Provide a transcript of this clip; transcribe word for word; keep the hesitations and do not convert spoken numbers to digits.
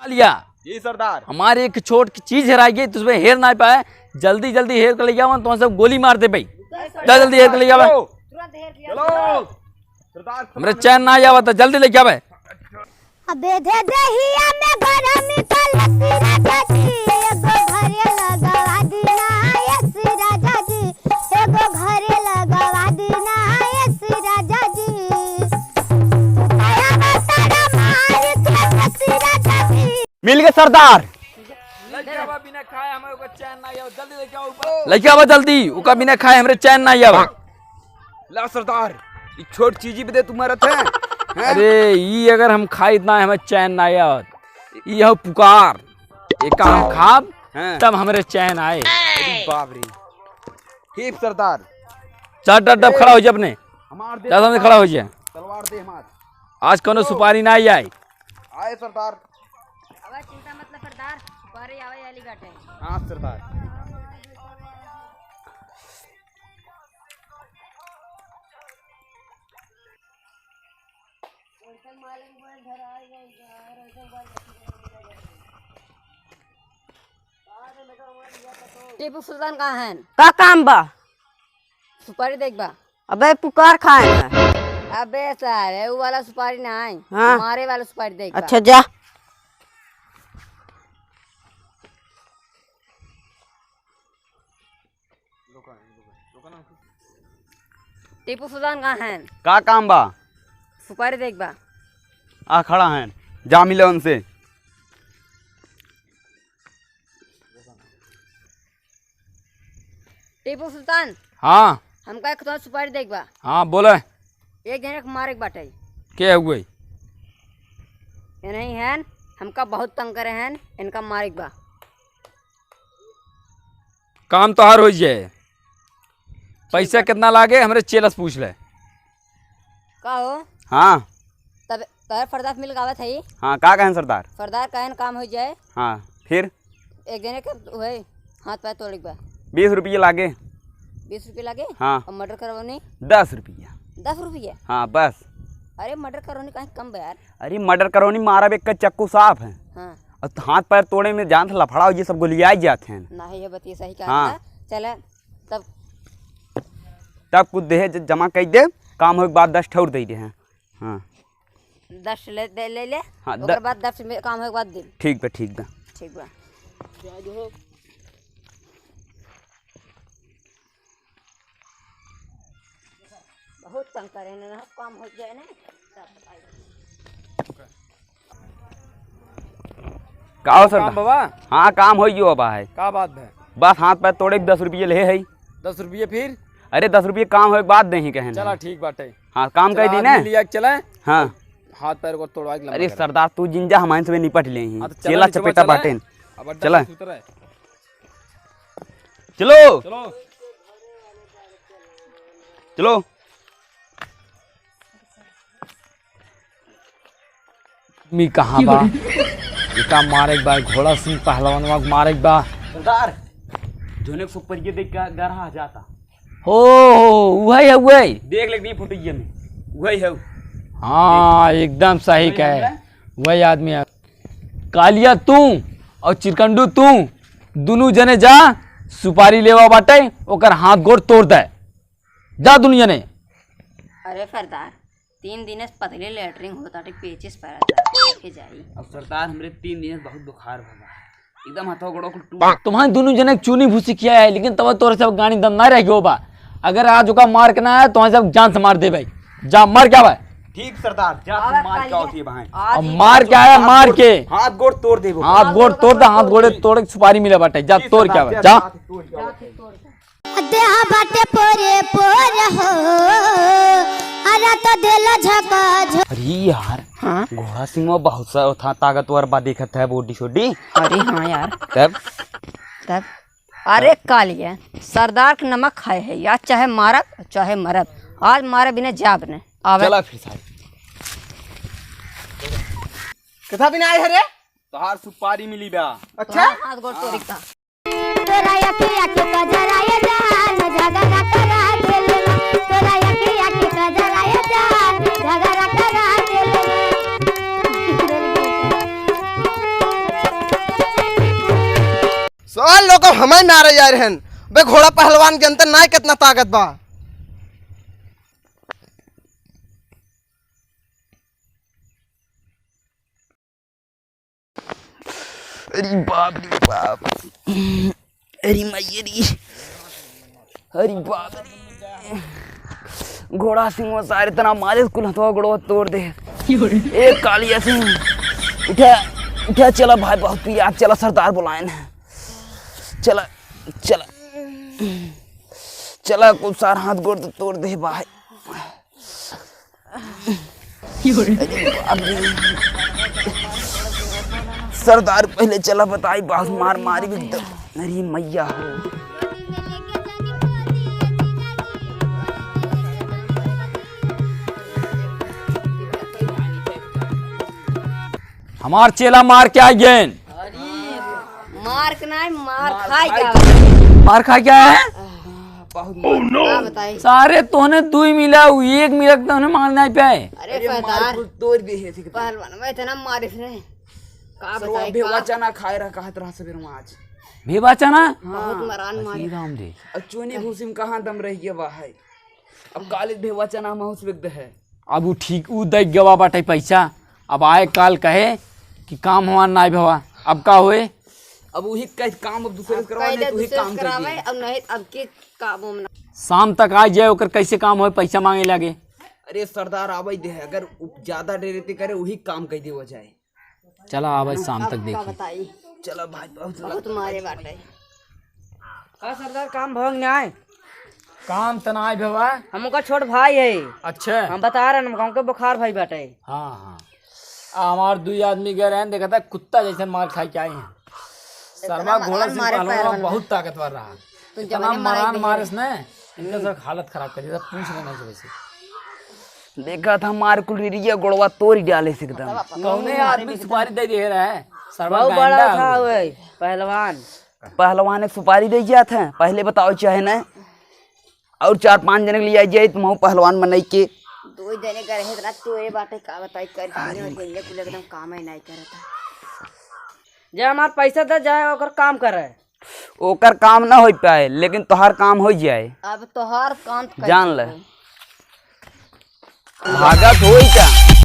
लिया। जी सरदार। हमारे एक छोट की चीज हेराई गई, तुझमें हेर ना पाए, जल्दी जल्दी हेर के ले जाओ, तो सब गोली मार दे भाई। जा जल्दी हेर के ले जाओ। चलो। सरदार, हमरे चैन ना आवा तो जल्दी लेके आवे। अबे दे देहिया में गरमी का लस्सी राजा जी, एगो घरे लगवा दीना एसी राजा जी, एगो घरे लगवा दीना एसी राजा जी। तू काया बताड़ा मार के लस्सी राजा जी। मिल गए सरदार। लेके आवा, बिना खाए हमारे को चैन ना आवा, जल्दी लेके आओ ऊपर। लेके आवा जल्दी, ओका बिना खाए हमरे चैन ना आवा। ला सरदार, ई छोट चीजी बदे तू मरत है, हैं? अरे, ई अगर हम खाई इतना हमें चैन ना आवत। ई हो पुकार, एका हम खाब, हैं? तब हमरे चैन आए। अरे बाप रे। ठीक सरदार। चल, डट, डट, ए, खड़ा हो जा अपने। हमार दे चल, सामने सरदार। खड़ा हो जा। तलवार दे हमार। आज कौनो सुपारी ना आई आए। आए सरदार। अब चिंता मत ले सरदार, सुपारी आवे वाली बाटे। हाँ सरदार। टीपू सुल्तान कहाँ हैं? का काम बा? सुपारी देख बा। अबे पुकार खाए हैं। अबे सारे, ऊ वाला सुपारी ना आई। हाँ। मारे वाला सुपारी देख बा। अच्छा जा। टीपू सुल्तान कहाँ हैं? का काम बा? सुपारी देख बा। आ खड़ा हैं, जा मिले उनसे। टीपू सुल्तान। हाँ। हमका एक तो सुपारी देख बा। हाँ, बोले। एक जने के मारे के बाटे। के हुए? ये नहीं हैं, हमका बहुत तंग करे हैं, इनका मारे के बा। काम तोहार हो जाए। पैसा कितना लागे, हमरे चेला से पूछ ले। का हो? हाँ। तब तोहर सरदार मिल गावत है। हाँ, का कहें सरदार? सरदार कहें काम हो जाए। हाँ, फिर? एक जने के वही हाथ पैर तोड़े के बा। बीस रुपये लागे। बीस रुपये लागे? हाँ। और मर्डर करवनी? दस रुपया। दस रुपया? हाँ, बस। अरे, मर्डर करवनी कहीं कम बा यार। अरे, मर्डर करवनी मारा बे का चक्कू साफ है। हाँ। और हाथ पैर तोड़े में जान से लफड़ा हो, ये सब गोलियाए जाते हैं। नहीं, ये बतिया सही कहा हाँ। था। चले, तब तब कुछ दहेज जमा कर दे, काम होए के बाद दस ठौर दे दे हैं। हाँ। दस ले, दे, ले, ले। हाँ, ओकर द- बाद दस में काम होए के बाद दे। ठीक बा, ठीक बा। ठीक बा। बहुत तंग करे ना, काम हो जाए ना। का हो सरदार? काम बाबा? हाँ, काम हो गयो बा है। का बात है? बस हाथ पैर तोड़े के दस रुपये ले है। दस रुपये फिर? अरे, दस रुपये काम होए के बाद देही कहें चला, ना। ठीक बाटे। हाँ, काम चला, कर दी आदमी ना। लिया के चला। हाँ। हाथ पैर को तोड़वा के लंबा अरे करा। सरदार, तू जिंजा हमारे से निपट ले ही। हाँ, तो चला चेला निचवा चपेटा चला। बाटे। अब अड्डा चला। पे उतरा है। चलो। चलो। चलो। मी कहाँ बा? एका मारे के बा, घोड़ा सिंह पहलवानवा के मारे के बा। सरदार, जोने को सुपरिये देख के गरहा जाता। हो, हो, उहइ है, उहइ। देख ले, भी फोटो ये में। उहइ है। हाँ, एकदम सही उहइ कहे। है। उहइ आदमी है। कालिया तू और चिरकंडू तू, दुनू जने जा, सुपारी लेवा बाटे, ओकर हाथ गोड़ तोड़ दे। जा दुनू जने। अरे सरदार, तीन दिन से पतली लेटरिन होत बाटे, पेचिस परत बा, देखे जाई। अब सरदार, हमरे तीन दिन से बहुत बुखार हो गया, एकदम हथवा गोड़वा कुल टूट। तुम्हारे दुनू जने के चूनी भूसी किया है, लेकिन तब तोरे सब गानी दम ना रह गयो बा। अगर आज ओका मार के ना आया, तो हम सब जान से मार देबे। जा, मार के आवा। ठीक सरदार, जा अब तू मार के आओ कालिया। थी भाई। आज अब ही मार के आया, हाथ मार गोड़, के। हाथ गोड़ तोड़ देबो। हाथ गोड़ तोड़ दे, हाथ गोड़े तोड़ के सुपारी मिले बाटे। जा, ठीक तोड़ के सरदार, आवा, जा, जा। जा, तोड़ के आवा। देह बाटे पोरे पोर हो, अरे तो दिल झका झो- अरे यार, हाँ? घोड़ा सिंह बहुत सा था, ताकतवर बा, देखत है, बॉडी शॉडी। अरे हाँ यार। तब? तब? अरे कालिया, सरदार के नमक खाए है यार, चाहे मारब, चाहे मरब। आज मारे बिना जाब न। आवे। चला फिर साहब। कितना दिन आए है रे? तोहार सुपारी मिली बा। अच्छा? हाँ, हाथ गोड़ तोड़ का। तोरा अखिया के कजरा ये जान, झगड़ा करा देले। तोरा अखिया के कजरा ये जान, झगड़ा करा देले। अरे लोग, हमें मारे जा रहे हैं। बे घोड़ा पहलवान जनते नाय कितना ताकत बा। अरे बाप रे बाप। अरे मैया रे। अरे बाप रे। घोड़ा सिंह वो सारे तना मारे कुल हथवा गोड़वा तोड़ दे। ए कालिया सिंह, उठा, उठा, चला भाई, बहुत पीरा, चला सरदार बुलाए ना। चला, चला, चला, कुल सार हाथ गोड़ तो तोड़ दे भाई। अरे बाप रे। सरदार पहले चला बताई, बास मार मारी भी एकदम। अरे मैया हो। हमार चेला मार के आई गेन। मार के नाहीं, मार मार खाए खाए क्या? मार खाए क्या है? बहुत मार। का बताई? सारे तोहने दुई मिला, उ एक मिला के तोहने मार नाहीं पाए। अरे अरे मार पहलवान, कुल तोड़ दे है, ठीक है। पहलवान में इतना मारिस रे। का सरवा बताई, भेवा का? चना खाए रहा, कहत रहा सवेर में आज। भेवा चना? बहुत हाँ। मरान अरे मारे। राम रे। और चोनी भूसी में कहाँ दम रह गया बा है। अब काले भेवा चना महूस बिक दे है। अब उ ठीक, उ दै गवा बाटे पैसा। अब आए काल कहे कि काम हमार नाय भवा, अब का होए? अब उही कह काम अब दूसरे से अब करवा, कह नहीं दे तो उही दूसरे काम से कर करावे, दिए। अब नहीं अब के काम हम ना। शाम तक आ जाए, ओकर कैसे काम होए, पैसा मांगे लागे। अरे सरदार आवे दे, अगर उ ज्यादा डेरे ते करे, उही काम कह देवा जाए। चला आवे शाम तक अब का देखी। बताई? चला भाई, बहुत बहुत मारे बाटे। का सरदार, काम भंग ना आए? काम त ना आए भवा। हमका छोट भाई है। अच्छा। हम बता रहे हैं, हमका बुखार भाई बाटे। हाँ, हाँ। आ, हमार दुई आदमी गए रहे, देखा था कुत्ता जैसन मार खाए के आए हैं। सरवा इतना घोड़ा मरान से मारे पहलवान पहलवान। बहुत ताकतवर रहा। तू इतना जवानी मारे मरान भी मारे है। इसने, इनका सब हालत खराब कर दिया, पूछ लेना से वैसे। देखा था मार कुल रिरिया गोड़वा तोड़ ही डाले से एकदम। कौने आदमी सुपारी दे दे रहा है? सरवा बहुत बड़ा गांडा था हो। वही पहलवान। पहलवान एक सुपारी दे जात है, पहले बताओ चाहे न। और चार पांच जने के लिए आ जाए, तुम पहलवान बनाई के। दो जने का रहे इतना तोरे बाटे, का बताई, कर अरे। दुनिया और दुनिया कुल एकदम काम ही नहीं करता। जे हमार पैसा दे जाए, ओकर काम करे। ओकर काम ना हो पाए, लेकिन तोहार काम हो जाए। अब तोहार काम तो जान ले। कैसे होई? भागत होई का?